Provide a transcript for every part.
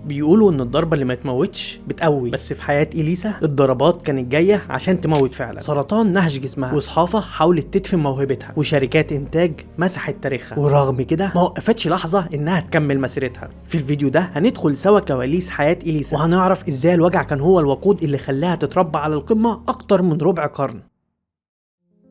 بيقولوا ان الضربة اللي ما تموتش بتقوي، بس في حياة اليسا الضربات كانت جاية عشان تموت فعلا. سرطان نهش جسمها، وصحافه حاولت تدفن موهبتها، وشركات انتاج مسحت تاريخها، ورغم كده ما وقفتش لحظة انها تكمل مسيرتها. في الفيديو ده هندخل سوا كواليس حياة اليسا، وهنعرف ازاي الوجع كان هو الوقود اللي خلاها تتربى على القمه اكتر من ربع قرن.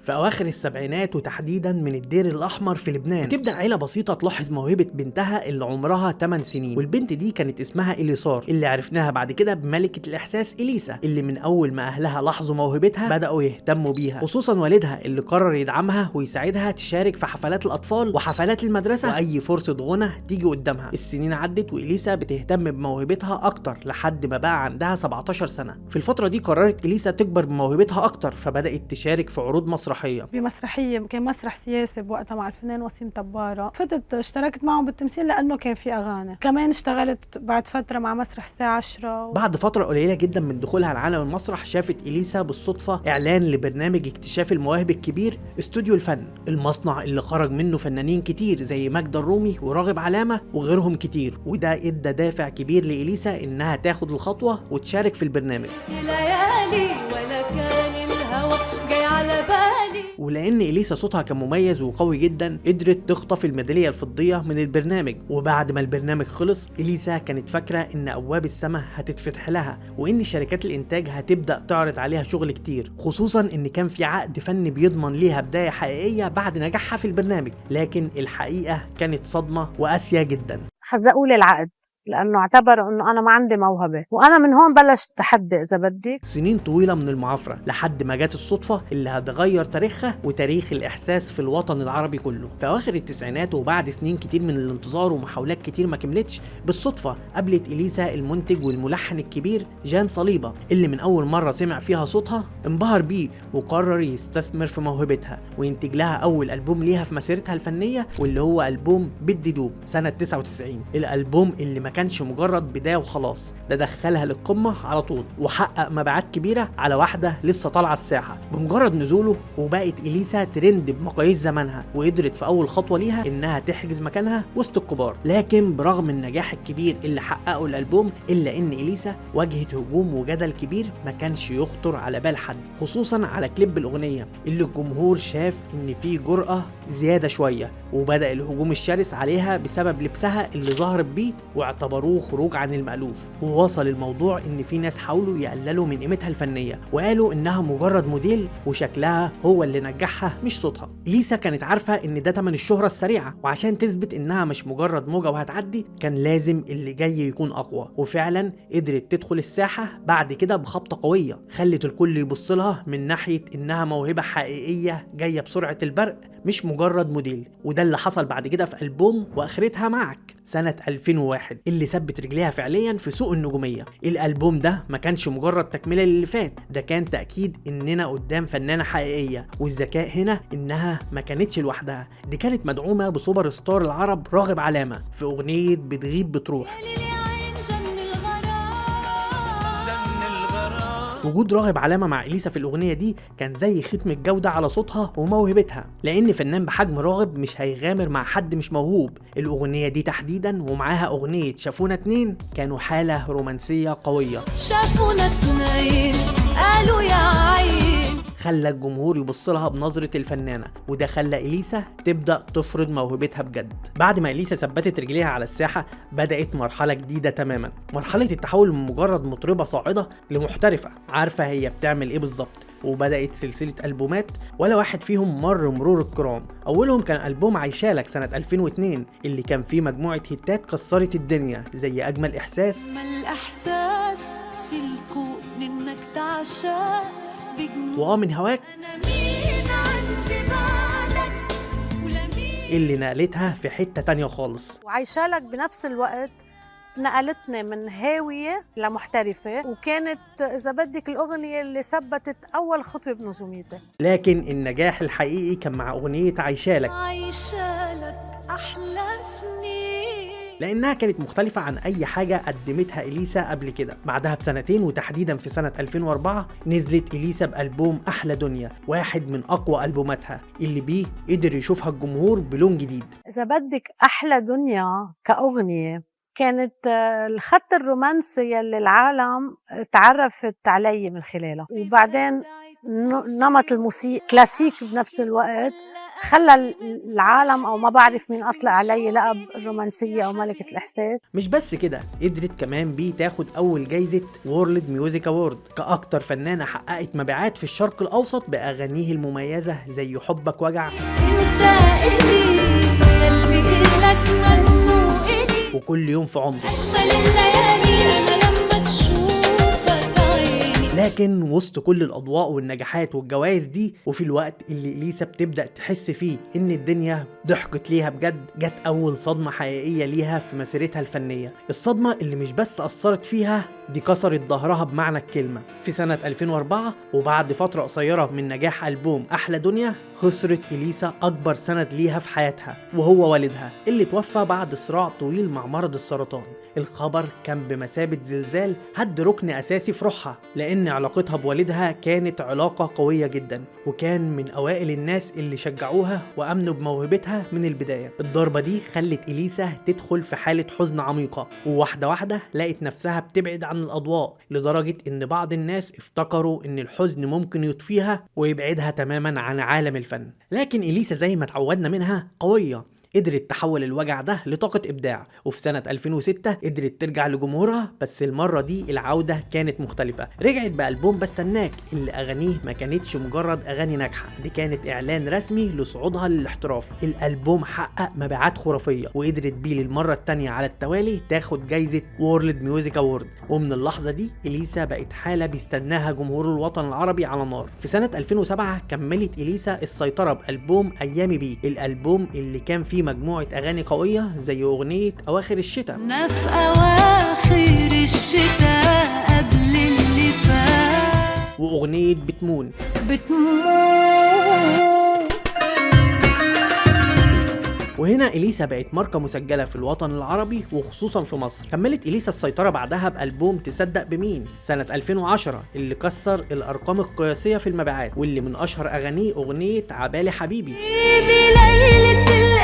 في أواخر السبعينات وتحديدا من الدير الأحمر في لبنان، بتبدأ عيلة بسيطة تلاحظ موهبة بنتها اللي عمرها 8 سنين، والبنت دي كانت اسمها إليسار، اللي عرفناها بعد كده بملكة الإحساس إليسا، اللي من أول ما أهلها لاحظوا موهبتها بدأوا يهتموا بيها، خصوصا والدها اللي قرر يدعمها ويساعدها تشارك في حفلات الأطفال وحفلات المدرسة وأي فرصة غنى تيجي قدامها. السنين عدت وإليسا بتهتم بموهبتها أكتر لحد ما بقى عندها 17 سنة. في الفترة دي قررت إليسا تكبر بموهبتها أكتر، فبدأت تشارك في عروض مسرحية. بمسرحية، كان مسرح سياسي بوقتها مع الفنان وسيم طبارة، فتت اشتركت معهم بالتمثيل لأنه كان في أغاني. كمان اشتغلت بعد فترة مع مسرح الساعة 10. بعد فترة قليلة جدا من دخولها لعالم المسرح، شافت إليسا بالصدفة إعلان لبرنامج اكتشاف المواهب الكبير استوديو الفن، المصنع اللي خرج منه فنانين كتير زي ماجدة الرومي وراغب علامة وغيرهم كتير، وده ادى دافع كبير لإليسا إنها تاخد الخطوة وتشارك في البرنامج. ليالي ولا كان الهوى جاي على بالي. ولان اليسا صوتها كان مميز وقوي جدا، قدرت تخطف الميداليه الفضيه من البرنامج. وبعد ما البرنامج خلص، اليسا كانت فاكره ان ابواب السماء هتتفتح لها، وان شركات الانتاج هتبدا تعرض عليها شغل كتير، خصوصا ان كان في عقد فني بيضمن ليها بداية حقيقية بعد نجاحها في البرنامج. لكن الحقيقة كانت صدمة وقاسيه جدا. خزقوا لي العقد لانه اعتبروا انه انا ما عندي موهبة، وانا من هون بلش التحدي اذا بدك. سنين طويلة من المعافرة لحد ما جت الصدفة اللي هتغير تاريخها وتاريخ الإحساس في الوطن العربي كله. في أواخر التسعينات وبعد سنين كتير من الانتظار ومحاولات كتير ما كملتش، بالصدفة قابلت إليسا المنتج والملحن الكبير جان صليبة، اللي من أول مرة سمع فيها صوتها انبهر بيه وقرر يستثمر في موهبتها وينتج لها أول ألبوم ليها في مسيرتها الفنية، واللي هو ألبوم بدي دوب سنة 99. الألبوم اللي ما كانش مجرد بداية وخلاص، ده دخلها للقمة على طول وحقق مبيعات كبيرة على واحدة لسه طالعة الساحة. بمجرد نزوله وبقت إليسا ترند بمقاييس زمانها، وقدرت في أول خطوة ليها إنها تحجز مكانها وسط الكبار. لكن برغم النجاح الكبير اللي حققه الألبوم، إلا إن إليسا واجهت هجوم وجدل كبير ما كانش يخطر على بال حد، خصوصا على كليب الأغنية اللي الجمهور شاف إن فيه جرأة زيادة شوية، وبدأ الهجوم الشرس عليها بسبب لبسها اللي ظهرت بيه واعتبروه خروج عن المألوف. ووصل الموضوع ان في ناس حاولوا يقللوا من قيمتها الفنية وقالوا انها مجرد موديل وشكلها هو اللي نجحها مش صوتها. إليسا كانت عارفة ان ده تمن الشهرة السريعة، وعشان تثبت انها مش مجرد موجة وهتعدي كان لازم اللي جاي يكون اقوى، وفعلا قدرت تدخل الساحة بعد كده بخبطة قوية خلت الكل يبص لها من ناحية انها موهبة حقيقية جاية بسرعة البرق مش مجرد موديل. وده اللي حصل بعد كده في ألبوم وآخرتها معك سنة 2001 اللي ثبت رجليها فعليا في سوق النجومية. الألبوم ده ما كانش مجرد تكملة للي فات، ده كان تأكيد إننا قدام فنانة حقيقية، والذكاء هنا إنها ما كانتش لوحدها، دي كانت مدعومة بسوبر ستار العرب راغب علامة في أغنية بتغيب بتروح. وجود راغب علامة مع إليسا في الأغنية دي كان زي ختم الجودة على صوتها وموهبتها، لأن فنان بحجم راغب مش هيغامر مع حد مش موهوب. الأغنية دي تحديدا ومعاها أغنية شافونا اتنين كانوا حالة رومانسية قوية. شافونا اتنين قالوا يا عين، خلى الجمهور يبص لها بنظرة الفنانة، وده خلى إليسا تبدأ تفرض موهبتها بجد. بعد ما إليسا ثبتت رجليها على الساحة بدأت مرحلة جديدة تماما، مرحلة التحول من مجرد مطربة صاعدة لمحترفة عارفة هي بتعمل إيه بالظبط. وبدأت سلسلة ألبومات ولا واحد فيهم مر مرور الكرام. أولهم كان ألبوم عايشالك سنة 2002 اللي كان فيه مجموعة هيتات كسرت الدنيا زي أجمل إحساس، ما الإحساس في الكون إنك تعشق وآه من هواك، أنا مين عندي بعدك ولا مين، اللي نقلتها في حتة تانية خالص. وعايشالك بنفس الوقت نقلتني من هاوية لمحترفة، وكانت إذا بدك الأغنية اللي ثبتت أول خطوة بنجوميتي. لكن النجاح الحقيقي كان مع أغنية عايشالك، عايشالك أحلى سنين، لأنها كانت مختلفة عن أي حاجة قدمتها إليسا قبل كده. بعدها بسنتين وتحديدا في سنة 2004 نزلت إليسا بألبوم أحلى دنيا، واحد من أقوى ألبوماتها اللي بيه قدر يشوفها الجمهور بلون جديد. إذا بدك أحلى دنيا كأغنية كانت الخط الرومانسي اللي العالم تعرفت علي من خلاله، وبعدين نمط الموسيقى كلاسيك بنفس الوقت خلى العالم او ما بعرف مين اطلع علي لقب الرومانسية او ملكه الاحساس. مش بس كده، قدرت كمان بيه تاخد اول جايزة World Music Award كاكتر فنانة حققت مبيعات في الشرق الاوسط باغانيه المميزة زي حبك وجع، انت الي قلبي الك منه الي، وكل يوم في عمري، اجمل الليالي انا لما تشوفك عيني. لكن وسط كل الأضواء والنجاحات والجوائز دي، وفي الوقت اللي إليسا بتبدأ تحس فيه إن الدنيا ضحكت ليها بجد، جت أول صدمة حقيقية ليها في مسيرتها الفنية. الصدمة اللي مش بس أثرت فيها، دي كسرت ظهرها بمعنى الكلمة. في سنة 2004 وبعد فترة قصيرة من نجاح ألبوم أحلى دنيا، خسرت إليسا أكبر سند ليها في حياتها، وهو والدها اللي توفى بعد صراع طويل مع مرض السرطان. الخبر كان بمثابة زلزال هد ركن أساسي في روحها، لأن علاقتها بوالدها كانت علاقة قوية جدا، وكان من أوائل الناس اللي شجعوها وأمنوا بموهبتها من البداية. الضربة دي خلت إليسا تدخل في حالة حزن عميقة، وواحدة واحدة لقت نفسها بتبعد عن الأضواء، لدرجة إن بعض الناس افتكروا إن الحزن ممكن يطفيها ويبعدها تماما عن عالم الفن. لكن إليسا زي ما تعودنا منها قوية، قدرت تحول الوجع ده لطاقة إبداع، وفي سنة 2006 قدرت ترجع لجمهورها، بس المرة دي العودة كانت مختلفة. رجعت بألبوم بستناك اللي أغانيه ما كانتش مجرد أغاني ناجحة، دي كانت إعلان رسمي لصعودها للاحتراف. الألبوم حقق مبيعات خرافية، وقدرت بيه للمرة التانية على التوالي تاخد جايزة World Music Award. ومن اللحظة دي إليسا بقت حالة بيستناها جمهور الوطن العربي على نار. في سنة 2007 كملت إليسا السيطرة بألبوم أيامي بيك، الألبوم اللي كان فيه مجموعة أغاني قوية زي أغنية أواخر الشتاء، في أواخر الشتاء قبل اللي فات، وأغنية بتمون بتمون. وهنا إليسا بقت ماركة مسجلة في الوطن العربي وخصوصا في مصر. كملت إليسا السيطرة بعدها بألبوم تصدق بمين سنة 2010 اللي كسر الأرقام القياسية في المبيعات، واللي من أشهر أغانيه أغنية عبالي حبيبي، ليلة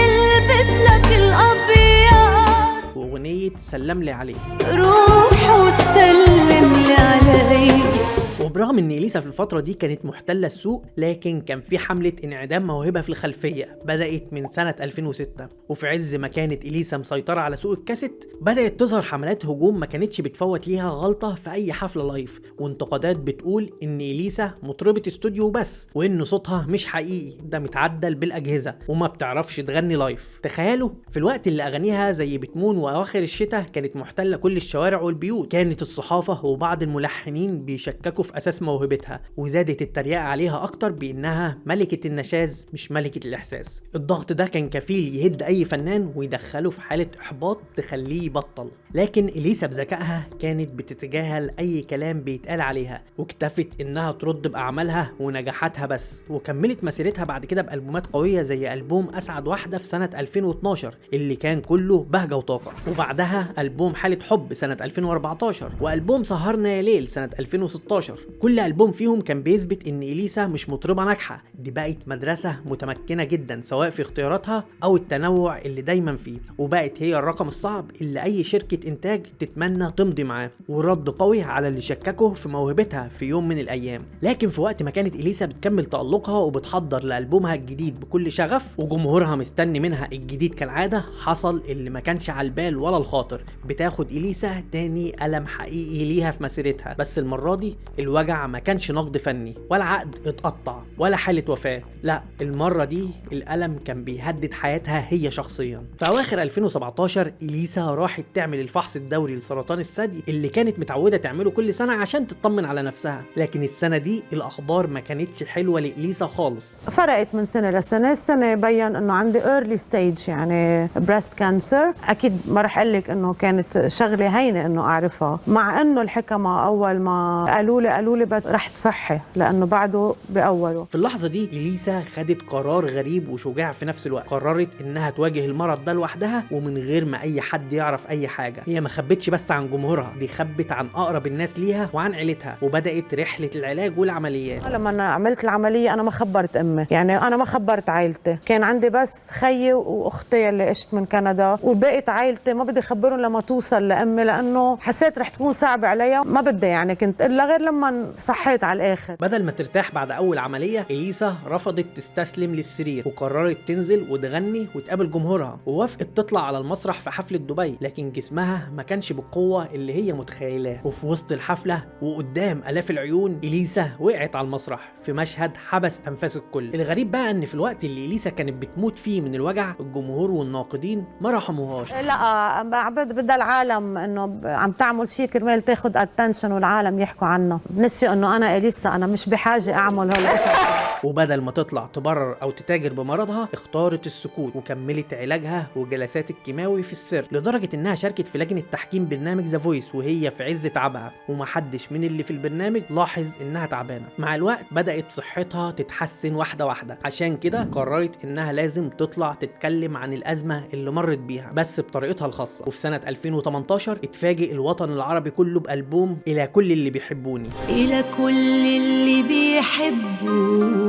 البس لك الأبيض، وأغنية سلم لي عليه، روح وسلم لي عليه. وبرغم ان إليسا في الفترة دي كانت محتلة السوق، لكن كان في حملة انعدام موهبة في الخلفية بدأت من سنة 2006. وفي عز ما كانت إليسا مسيطرة على سوق الكاسيت، بدأت تظهر حملات هجوم ما كانتش بتفوت ليها غلطة في أي حفلة live، وانتقادات بتقول ان إليسا مطربة استوديو بس، وان صوتها مش حقيقي، ده متعدل بالأجهزة، وما بتعرفش تغني live. تخيلوا في الوقت اللي أغانيها زي بتمون وأواخر الشتاء كانت محتلة كل الشوارع والبيوت، كانت الصحافة وبعض الملحنين بيشككوا في أساس موهبتها، وزادت التريقة عليها أكتر بإنها ملكة النشاز مش ملكة الإحساس. الضغط ده كان كفيل يهد أي فنان ويدخله في حالة إحباط تخليه يبطل، لكن إليسا بذكائها كانت بتتجاهل أي كلام بيتقال عليها، واكتفت إنها ترد بأعمالها ونجاحاتها بس، وكملت مسيرتها بعد كده بألبومات قوية زي ألبوم أسعد واحدة في سنة 2012 اللي كان كله بهجة وطاقة، وبعدها ألبوم حالة حب سنة 2014، وألبوم سهرنا يا ليل سنة 2016. كل ألبوم فيهم كان بيثبت إن إليسا مش مطربة ناجحة، دي بقت مدرسة متمكنة جدا سواء في اختياراتها أو التنوع اللي دايما فيه، وبقت هي الرقم الصعب اللي أي شركة إنتاج تتمنى تمضي معاه، ورد قوي على اللي شككه في موهبتها في يوم من الأيام. لكن في وقت ما كانت إليسا بتكمل تألقها وبتحضر لألبومها الجديد بكل شغف وجمهورها مستني منها الجديد كالعادة، حصل اللي ما كانش على البال ولا الخاطر. بتاخد إليسا تاني ألم حقيقي ليها في مسيرتها، بس المرة دي الوجع ما كانش نقد فني ولا عقد اتقطع ولا حالة وفاة، لا المرة دي الألم كان بيهدد حياتها هي شخصيا. في أواخر 2017 إليسا راحت تعمل الفحص الدوري لسرطان الثدي اللي كانت متعودة تعمله كل سنة عشان تطمن على نفسها، لكن السنة دي الأخبار ما كانتش حلوة لإليسا خالص. فرقت من سنة لسنة، السنة بين إنه عندي early stage يعني breast cancer. أكيد ما رح أقول لك إنه كانت شغلة هينة إنه أعرفها، مع إنه الحكمة أول ما قالوا قالوا لي رح تصحي لانه بعده باوله. في اللحظة دي اليسا خدت قرار غريب وشجاع في نفس الوقت، قررت انها تواجه المرض ده لوحدها ومن غير ما اي حد يعرف اي حاجة. هي ما خبتش بس عن جمهورها، دي خبت عن اقرب الناس ليها وعن عيلتها، وبدات رحله العلاج والعمليات. لما انا عملت العملية انا ما خبرت امي، يعني انا ما خبرت عائلتي، كان عندي بس خيي واختي اللي اجت من كندا، وبقيت عائلتي ما بدي اخبرهم لما توصل لامي لانه حسيت رح تكون صعبة عليها، ما بدي يعني كنت الا غير لما صحيت على الاخر. بدل ما ترتاح بعد اول عملية، اليسا رفضت تستسلم للسرير وقررت تنزل وتغني وتقابل جمهورها، ووافقت تطلع على المسرح في حفلة دبي، لكن جسمها ما كانش بالقوة اللي هي متخيلاه. وفي وسط الحفلة وقدام الاف العيون، اليسا وقعت على المسرح في مشهد حبس انفاس الكل. الغريب بقى ان في الوقت اللي اليسا كانت بتموت فيه من الوجع، الجمهور والناقدين ما رحموهاش. لا بدها العالم انه عم تعمل شيء كرمال تاخذ attention والعالم يحكوا عنها، نسيوا انه انا اليسا، انا مش بحاجة اعمل هالقصص. وبدل ما تطلع تبرر او تتاجر بمرضها، اختارت السكوت وكملت علاجها وجلسات الكيماوي في السر، لدرجة انها شاركت في لجنة تحكيم برنامج The Voice وهي في عز تعبها، ومحدش من اللي في البرنامج لاحظ انها تعبانة. مع الوقت بدات صحتها تتحسن واحدة واحدة، عشان كده قررت انها لازم تطلع تتكلم عن الازمة اللي مرت بيها بس بطريقتها الخاصة. وفي سنة 2018 اتفاجئ الوطن العربي كله بالبوم الى كل اللي بيحبوني. الى كل اللي بيحبوني،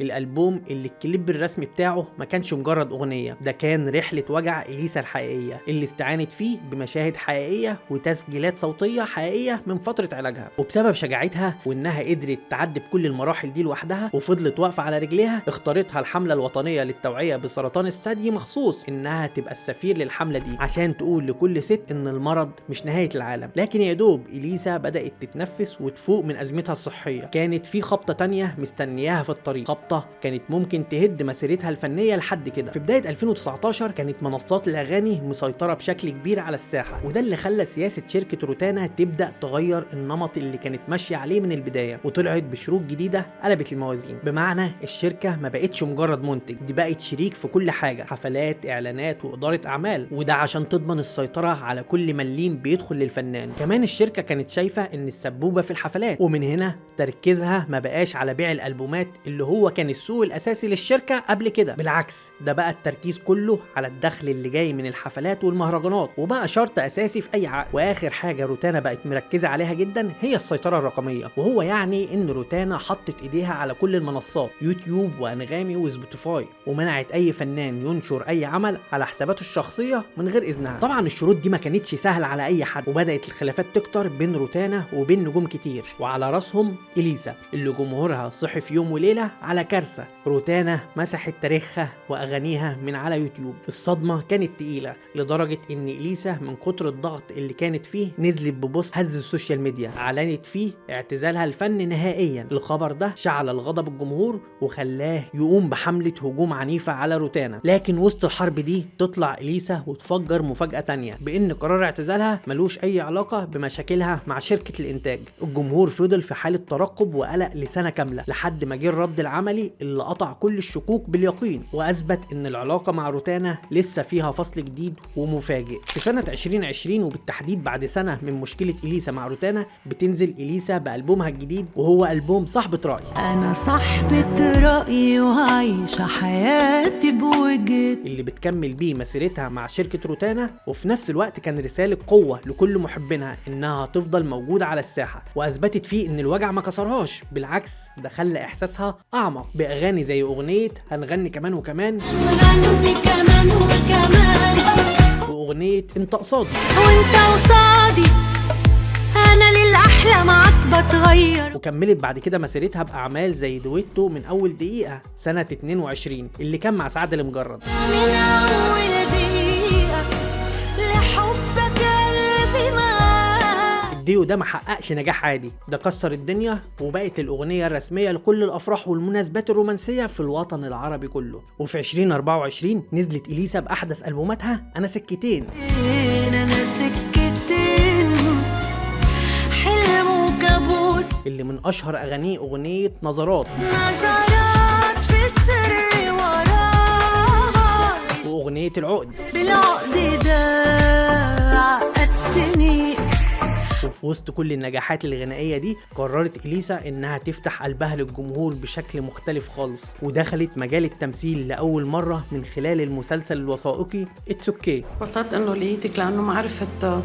الالبوم اللي الكليب الرسمي بتاعه ما كانش مجرد اغنية، ده كان رحله وجع اليسا الحقيقية اللي استعانت فيه بمشاهد حقيقية وتسجيلات صوتية حقيقية من فترة علاجها. وبسبب شجاعتها وانها قدرت تعدي بكل المراحل دي لوحدها وفضلت واقفة على رجليها، اختارتها الحملة الوطنية للتوعية بسرطان الثدي مخصوص انها تبقى السفير للحملة دي، عشان تقول لكل ست ان المرض مش نهاية العالم. لكن يا دوب اليسا بدات تتنفس وتفوق من ازمتها الصحية، كانت في خبطه تانية مستنياها في الطريق، خبطه كانت ممكن تهد مسيرتها الفنية لحد كده. في بداية 2019 كانت منصات الاغاني مسيطرة بشكل كبير على الساحة، وده اللي خلى سياسة شركة روتانا تبدا تغير النمط اللي كانت ماشية عليه من البداية، وطلعت بشروط جديدة قلبت الموازين. بمعنى الشركة ما بقتش مجرد منتج، دي بقت شريك في كل حاجة، حفلات، اعلانات، واداره اعمال، وده عشان تضمن السيطرة على كل مليم بيدخل للفنان. كمان الشركة كانت شايفه ان السبوبه في الحفلات، ومن هنا تركيزها ما بقاش على بيع الالبومات اللي هو كان السوق الاساسي للشركة قبل كده، بالعكس ده بقى التركيز كله على الدخل اللي جاي من الحفلات والمهرجانات، وبقى شرط اساسي في اي عقد. واخر حاجة روتانا بقت مركزه عليها جدا هي السيطرة الرقمية، وهو يعني ان روتانا حطت ايديها على كل المنصات، يوتيوب وانغامي وسبوتيفاي، ومنعت اي فنان ينشر اي عمل على حساباته الشخصية من غير اذنها. طبعا الشروط دي ما كانتش سهلة على اي حد، وبدات الخلافات تكتر بين روتانا وبين نجوم كتير، وعلى راسهم اليسا اللي جمهورها صحي في يوم وليلة على كارثة. روتانا مسحت تاريخها واغانيها من على يوتيوب. الصدمة كانت تقيلة لدرجة ان اليسا من كتر الضغط اللي كانت فيه نزلت ب post هز ال social media، اعلنت فيه اعتزالها الفن نهائيا. الخبر ده شعل الغضب الجمهور وخلاه يقوم بحمله هجوم عنيفة على روتانا. لكن وسط الحرب دي تطلع اليسا وتفجر مفاجاة تانية بان قرار اعتزالها ملوش اي علاقة بمشاكلها مع شركة الانتاج. الجمهور فضل في حاله ترقب وقلق لسنه كاملة لحد ما جه الرد العملي اللي قطع كل الشكوك باليقين، واثبت ان العلاقة مع روتانا لسه فيها فصل جديد ومفاجئ. في سنة 2020 وبالتحديد بعد سنة من مشكلة اليسا مع روتانا، بتنزل اليسا بالبومها الجديد وهو البوم صاحبه راي. انا صاحبه رايي وعايشة حياتي بوجهة، اللي بتكمل بيه مسيرتها مع شركة روتانا، وفي نفس الوقت كان رسالة قوة لكل محبينها انها تفضل موجودة على الساحة، واثبتت فيه ان الوجع ما كسرهاش، بالعكس ده خلى احساسها اعمق باغاني زي اغنية هنغني كمان وكمان، هنغني كمان وكمان، واغنيه انت قصادي، وانت قصادي انا للاحلى معاك بتغير. وكملت بعد كده مسيرتها باعمال زي دويتو من اول دقيقة سنة 22 اللي كان مع سعد المجرد، من اول دقيقة لحبك قلبي معاك. الديو ده ما حققش نجاح عادي، ده كسر الدنيا وبقت الاغنية الرسمية لكل الافراح والمناسبات الرومانسية في الوطن العربي كله. وفي 2024 نزلت اليسا باحدث البوماتها انا سكتين، انا سكتين، حلم وكابوس، اللي من اشهر اغانيه اغنية نظرات، نظرات في السر وراها، واغنيه العقد، بالعقد ده عقدتني. وفي وفي وسط كل النجاحات الغنائية دي قررت إليسا إنها تفتح قلبها للجمهور بشكل مختلف خالص، ودخلت مجال التمثيل لأول مرة من خلال المسلسل الوثائقي It's Okay. انبسطت انه لقيتك، لانه ما عرفت،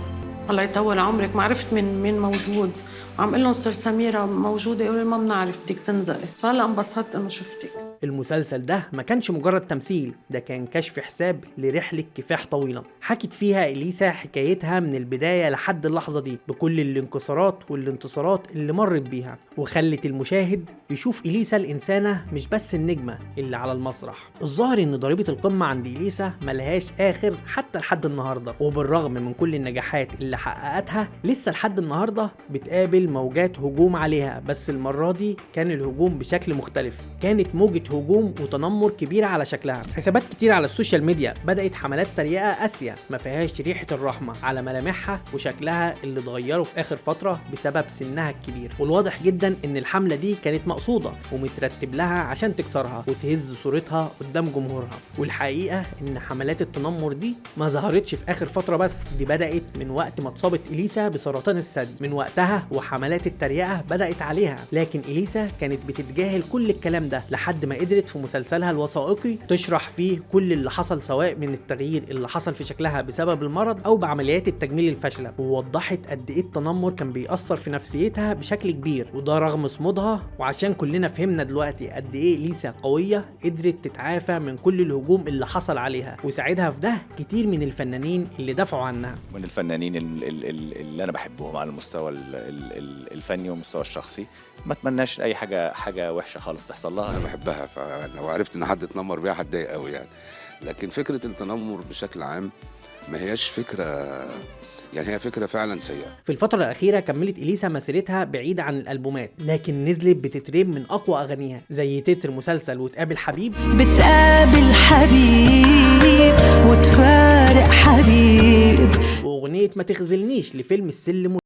الله يطول عمرك، ما عرفت من مين موجود. وعم اقول لهم sœur سميرة موجوده، يقولوا لي ما بنعرف، بدك تنزلي. هلا انبسطت انه شفتك. المسلسل ده ما كانش مجرد تمثيل، ده كان كشف حساب لرحلة كفاح طويلة حكت فيها إليسا حكايتها من البداية لحد اللحظة دي بكل الانكسارات والانتصارات اللي مرت بيها، وخلت المشاهد يشوف إليسا الإنسانة مش بس النجمة اللي على المسرح. الظاهر إن ضريبة القمة عند إليسا ملهاش آخر حتى لحد النهاردة، وبالرغم من كل النجاحات اللي حققتها لسه لحد النهاردة بتقابل موجات هجوم عليها، بس المرة دي كان الهجوم بشكل مختلف. كانت موجة هجوم وتنمر كبيرة على شكلها. حسابات كتير على ال social media بدأت حملات تريقة قاسية ما فيهاش ريحة الرحمة على ملامحها وشكلها اللي اتغيروا في آخر فترة بسبب سنها الكبير. والواضح جدا إن الحملة دي كانت مقصودة ومترتب لها عشان تكسرها وتهز صورتها قدام جمهورها. والحقيقة إن حملات التنمر دي ما ظهرتش في آخر فترة بس، دي بدأت من وقت ما اتصابت إليسا بسرطان الثدي. من وقتها وحملات التريقة بدأت عليها، لكن إليسا كانت بتتجاهل كل الكلام ده لحد ما قدرت في مسلسلها الوثائقي تشرح فيه كل اللي حصل، سواء من التغيير اللي حصل في شكلها بسبب المرض او بعمليات التجميل الفاشلة، ووضحت قد ايه التنمر كان بيأثر في نفسيتها بشكل كبير، وده رغم صمودها. وعشان كلنا فهمنا دلوقتي قد ايه إليسا قوية، قدرت تتعافى من كل الهجوم اللي حصل عليها، وساعدها في ده كتير من الفنانين اللي دافعوا عنها. من الفنانين اللي انا بحبهم على المستوى الفني والمستوى الشخصي، ما اتمناش اي حاجة وحشة خالص تحصل لها. انا بحبها، فلو عرفت ان حد اتنمر بيها هتضايق قوي يعني. لكن فكرة التنمر بشكل عام ما هياش فكرة، يعني هي فكرة فعلا سيئه. في الفترة الاخيرة كملت إليسا مسيرتها بعيد عن الالبومات، لكن نزلت بتترين من اقوى اغانيها زي تتر مسلسل وتقابل حبيب، بتقابل حبيب وتفارق حبيب، واغنيه ما تخذلنيش لفيلم السلم.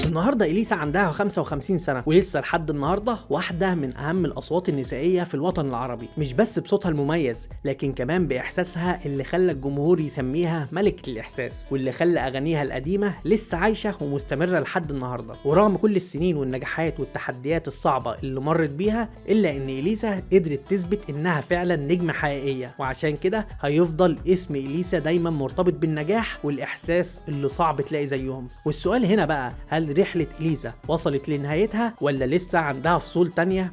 النهارده إليسا عندها 55 سنة، ولسه لحد النهارده واحدة من أهم الأصوات النسائية في الوطن العربي، مش بس بصوتها المميز لكن كمان بإحساسها اللي خلى الجمهور يسميها ملكة الإحساس، واللي خلى أغانيها القديمة لسه عايشة ومستمرة لحد النهارده. ورغم كل السنين والنجاحات والتحديات الصعبة اللي مرت بيها، إلا إن إليسا قدرت تثبت إنها فعلا نجمة حقيقية، وعشان كده هيفضل اسم إليسا دايما مرتبط بالنجاح والإحساس اللي صعب تلاقي زيهم. والسؤال هنا بقى، هل رحلة إليسا وصلت لنهايتها ولا لسه عندها فصول تانية؟